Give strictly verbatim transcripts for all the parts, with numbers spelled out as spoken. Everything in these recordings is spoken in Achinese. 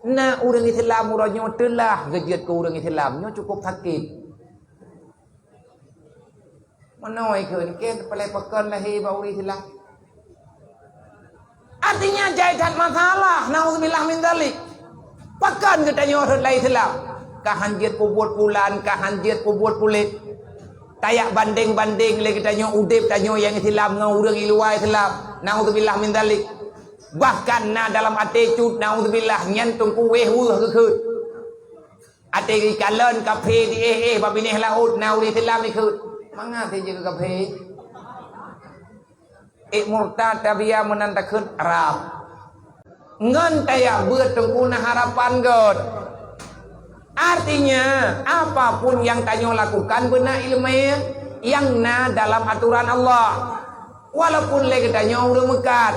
Na ureuëng Islam uroe nyoe teulah geujeuet keu ureuëng Islam, nyoe cukup sakét. Meunoe kheun, kén palai pakon lahé bak ureuëng Islam. Artinya, jai that masalah, naudzubillah min dzalik. Pakon geutanyoe rhot lam Islam? Ka han jeuet peubuet pulan, ka han jeuet peubuet puléh. Tajak bandeng-bandeng lé geutanyoe udeb tanyoe nyang Islam ngon ureuëng i luwa Islam. Naudzubillah min dzalik. Bahkan na dalam até cut, naudzubillah, nyan teungku wéh weueh geukheun. Até jikalon kaphé di éh-éh bak binéh laôt, na ureuëng Islam ikheun. Mangat jih keu kaphé. Ék murtad tabiya meunan takheun rab. Ngon tajak beuet teungku na harapan gét. Artinya, apapun yang tanyoe lakukan beuna ileumèe nyang na dalam aturan Allah. Walaupun lé geutanyoe ureuëng meukat,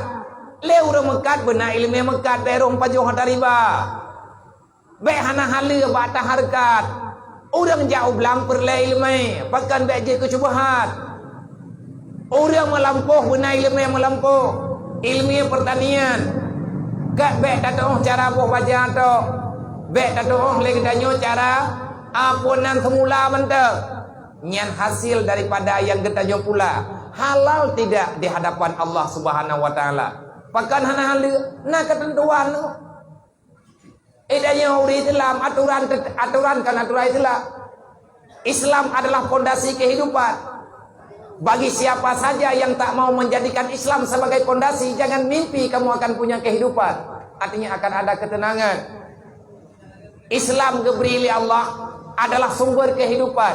lé ureuëng meukat beuna ileumèe meukat, bèk rhom pajoh ata riba. Bèk hana haleue bak ata hareukat. Ureuëng jak u blang peureulèe ileumèe, pakon bèk jeuet keu syubhat. Ureuëng meulampôh beuna ileumèe meulampôh, ileumèe peurtanian. Ka bèk tatu'oh cara boh baja tok. Bèk tatu'oh lé geutanyoe cara, a, peue nan seumula mantong. Nyan hasil daripada nyang geutanyoe pula. Halal tidak di hadapan Allah Subhanahu wa Taala? Pakon hana haleue? Na keuteuntuan nyoe. Eh, dan yang ureuëng Islam, aturan tet-, aturan kan aturan Islam. Islam adalah fondasi kehidupan. Bagi siapa saja yang tak mau menjadikan Islam sebagai fondasi, jangan mimpi kamu akan punya kehidupan. Artinya akan ada ketenangan. Islam geubri lé Allah adalah sumber kehidupan.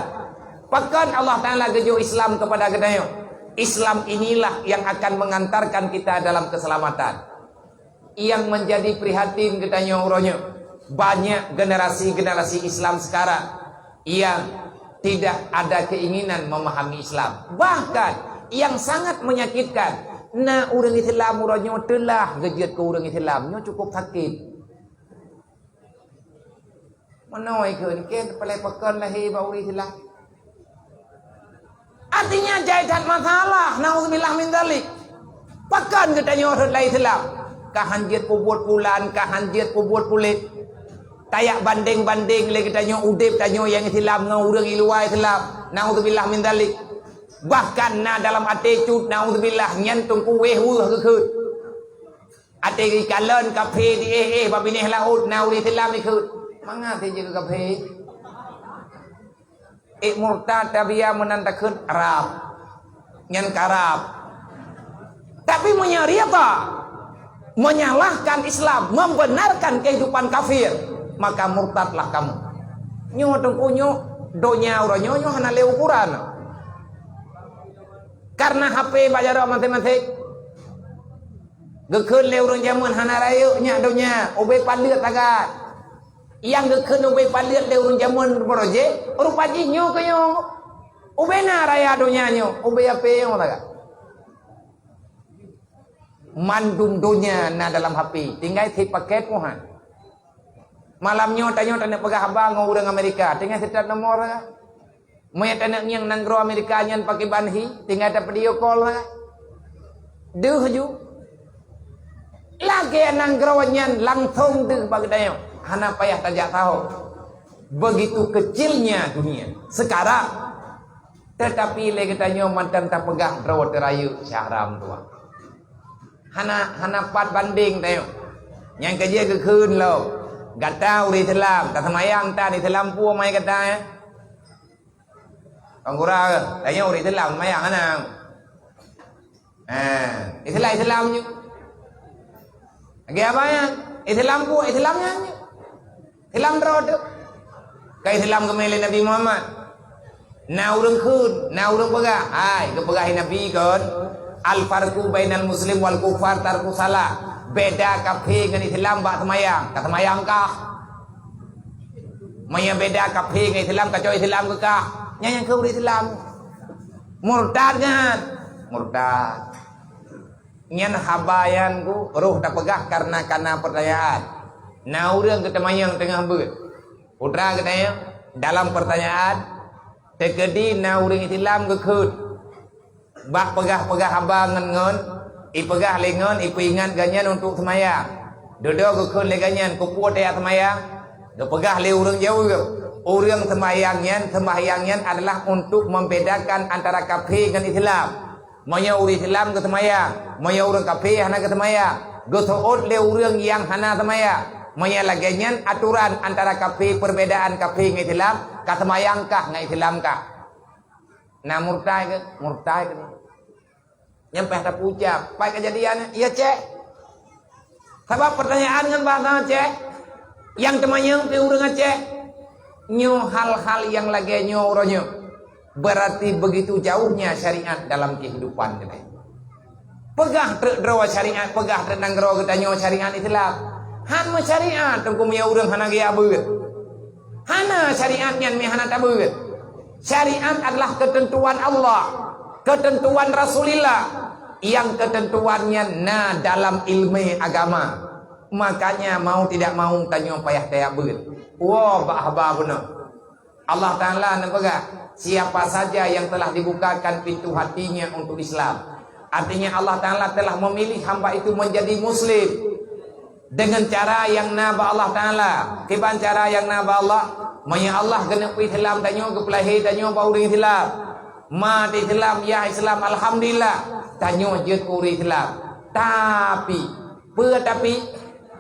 Pakon Allah Taala geujok Islam kepada geutanyoe? Islam inilah yang akan mengantarkan kita dalam keselamatan. Nyang menjadi prihatin geutanyoe uroe nyoe, banyak generasi-generasi Islam sekarang yang tidak ada keinginan memahami Islam. Bahkan, yang sangat menyakitkan, na ureuëng Islam uroe nyoe teulah geujeuet keu ureuëng Islam. Nyoe cukup sakét. Meunoe kheun, kén palai pakon lahé bak ureuëng Islam. Artinya, jai that masalah, naudzubillah min dzalik. Pakon geutanyoe rhot lam Islam? Ka han jeuet peubuet pulan, ka han jeuet peubuet puléh. Tajak bandeng-bandeng lé geutanyoe udeb tanyoe nyang Islam ngon ureuëng i luwa Islam. Naudzubillah min dzalik. Bahkan na dalam até cut, naudzubillah, nyan teungku wéh weueh geukheun. Até jikalon kaphé di éh-éh bak binéh laôt, na ureuëng Islam ikheun. Mangat jih keu kaphé. Ék murtad tabiya meunan takheun rab. Nyan ka rab. Tapi meunyoe rida menyalahkan Islam, membenarkan kehidupan kafir, maka murtadlah kamu. Nyoe teungku nyoe, donya uroe nyoe, nyoe hana lé ukuran. Karena H P bak jaroe maséng-maséng. Geukheun lé ureuëng jameun hana rayeuk nyak donya, ubé paleuet sagai. Nyang geukheun ubé paleuet lé ureuëng jameun beurojéh, rupa jih nyoe keu nyoe. Ubé na raya donya nyoe, ubé H P nyoe sagai. Mandum donya na dalam H P, tinggai sit paket muhan. Malam nyoe tanyoe taneuk peugah haba ngon ureuëng Amerika, tinggai sit nomor sagai. Meunyoe taneuk ngieng nanggroe Amerika nyan pakriban hi, tinggai ta-video call sagai. Deuh ju. Lagée nanggroe nyan langsong deuh bak geutanyoe. Hana payah tajak saho. Begitu kecilnya dunia. Sekarang, tetapi lé geutanyoe mantong tapeugah droe teurayeuk syahram tuha. Hana, hana pat bandeng tanyoe. Nyang keujeuet geukheun lom. Gata ureuëng Islam, taseumayang tan Islam peue mai gata, eh? Kong gura, tanyoe ureuëng Islam seumayang hana. Ha, Islam, Islam nyoe. Lagée apa nyan? Islam peue, Islam nyan nyoe. Islam droe teuh. Ka Islam geumé lé Nabi Muhammad. Na ureuëng kheun, na ureuëng peugah, hai, geupeugah lé Nabi kon, "Al-farqu bainal muslim wal kuffar tarku salah." Beda kafé ngon Islam bak seumayang, ka seumayang kah? Meunyoe beda kafé ngon Islam, kacok Islam keu kah? Nyan nyang keu ureuëng Islam. Murtad nyan? Murtad. Nyan haba nyan ku roh tapeugah kareuna kana peurtanyaan. Na ureuëng geuteumanyong teungoh beuet. Putra geutanyoe dalam peurtanyaan, teukeudi na ureuëng Islam geukheun. Bak peugah-peugah haba ngon-ngon, ipeugah lé ngon, ipeuingat gobnyan untuk seumayang. Dudoe geukheun lé gobnyan, keupeue tajak seumayang? Geupeugah lé ureuëng jaweueb, ureuëng seumayang nyan, seumayang nyan adalah untuk membedakan antara kafé ngon Islam. Meunyoe ureuëng Islam geuseumayang, meunyoe ureuëng kafé hana geuseumayang, geuseuôt lé ureuëng nyang hana seumayang. Meunyoe lagée nyan atoran antara kafé, perbedaan kafé ngon Islam, ka seumayang kah ngon Islam kah? Na murtad keu? Murtad keu. Nyang payah tapeuucab, pat keujadian nyan? Iya, Céh. Sabab pertanyaan ngon bahasa Aceh, nyang teumanyong pih ureuëng Aceh. Nyoe hal-hal nyang lagée nyoe uroe nyoe, berarti begitu jauhnya syariat dalam kehidupan geutanyoe. Peugah treuk droe syariat, peugah treuk nanggroe geutanyoe syariat Islam. Han meusyariat teungku meunyoe ureuëng hana geujak beuet. Hana syariat nyan meuhana tabeuet. Syariat adalah keuteuntuan Allah, keuteuntuan Rasulillah, nyang keuteuntuan nyan na dalam iéleumé agama. Makanya mau tidak mau tanyoe payah tajak beuet. Woe bak haba bunoe. Allah Ta'ala neupeugah, "Siapa saja yang telah dibukakan pintu hatinya untuk Islam." Artinya Allah Ta'ala telah memilih hamba itu menjadi muslim. Deungon cara nyang na bak Allah Ta'ala. Kiban cara nyang na bak Allah? Meunyoe Allah geuneuk Islam tanyoe, geupeulahé tanyoe bak ureuëng Islam. Ma Islam, yah Islam, alhamdulillah, tanyoe jeuet ureuëng Islam. Tapi, peue tapi?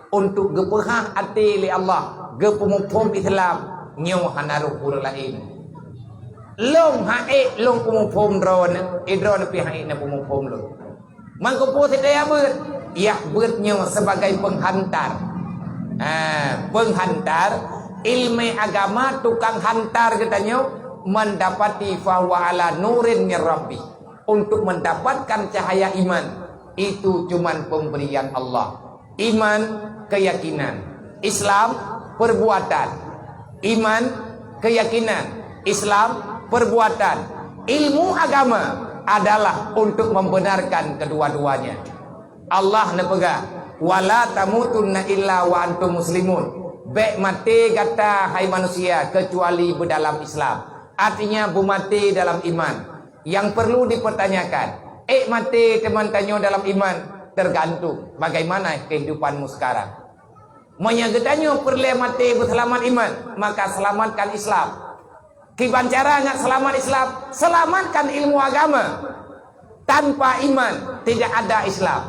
Untuk geupeuhah até lé Allah, geupeumuphom Islam, nyoe hana rhoh ureuëng laén. Lôn han ék lôn peumuphom droeneuh, eh, droeneuh pih han ék neupeumuphom lôn. Mangkeupeue sit tajak beuet? Yah beuet nyoe sebagai penghantar. Ha, penghantar iéleumé agama, tukang hantar geutanyoe mendapati fahuwa ala nurin min rabbi. Untuk mendapatkan cahaya iman, itu cuman pemberian Allah. Iman, keyakinan. Islam, perbuatan. Iman, keyakinan. Islam, perbuatan. Ilmu agama adalah untuk membenarkan kedua-duanya. Allah neupeugah, "Wala tamutunna illa wa antum muslimun." Bék maté gata, hai manusia, kecuali beudalam Islam. Artinya, beumaté dalam iman. Nyang perlu dipertanyakan, ék maté teuma tanyoe dalam iman? Tergantung bagaimana kehidupanmu sekarang. Meunyoe geutanyoe peureulée maté beuseulamat iman, maka selamatkan Islam. Kiban cara ngat seulamat Islam? Selamatkan ilmu agama. Tanpa iman, tidak ada Islam.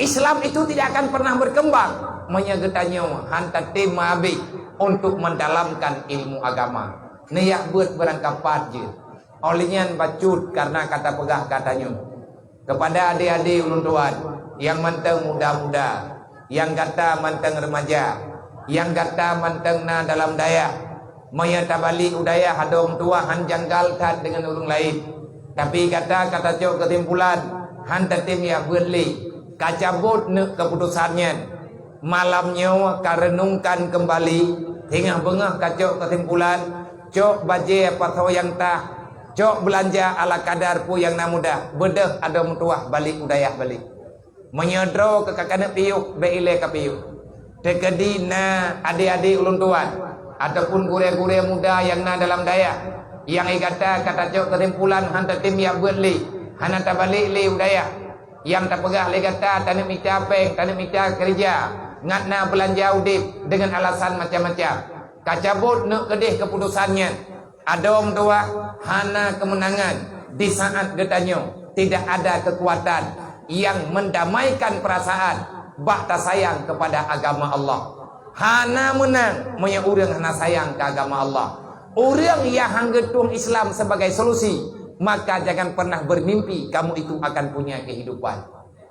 Islam itu tidak akan pernah berkembang meunyoe geutanyoe han tatem meuhabéh untuk mendalamkan ilmu agama. Neujak beuet beurangkapat jeuet. Óh lheueh nyan bacut kareuna ka tapeugah geutanyoe. Kepada adik-adik ulôn tuan nyang mantong muda-muda, nyang gata mantong remaja, nyang gata mantong na dalam dayah, meunyoe tabalek u dayah adoe meutuwah han janggal that deungon ureuëng laén. Tapi gata ka tacok keusimpulan, han tatem jak beuet lé, ka cabot neuk keuputosan nyan. Malam nyoe ka renungkan keumbali, singoh beungoh ka cok keusimpulan, cok bajée pasoe nyang tah, cok beulanja ala kadar peue nyang na mudah, beudôh adoe meutuwah balek u dayah balek. Meunyoe droe ka ka keuneuk piôh, bék ilée ka piôh. Teukeudi na adik-adik ulôn tuan ataupun gurée-gurée muda nyang na dalam dayah, nyang gata ka tacok keusimpulan han tatem jak beuet lé, hana tabalek lé u dayah. Nyang tapeugah lé gata taneuk mita péng, taneuk mita keureuja, ngat na beulanja udeb deungon alasan macam-macam. Ka cabot neuk keudeh keuputosan nyan. Adoe meutuwah hana keumeunangan di saat geutanyoe tidak ada keukuatan nyang meundamaikan peurasaan bak tasayang keupada agama Allah. Hana meunang meunyoe ureuëng hana sayang keu agama Allah. Ureuëng nyang han geutueng Islam sebagai solusi, maka jangan pernah bermimpi kamu itu akan punya kehidupan.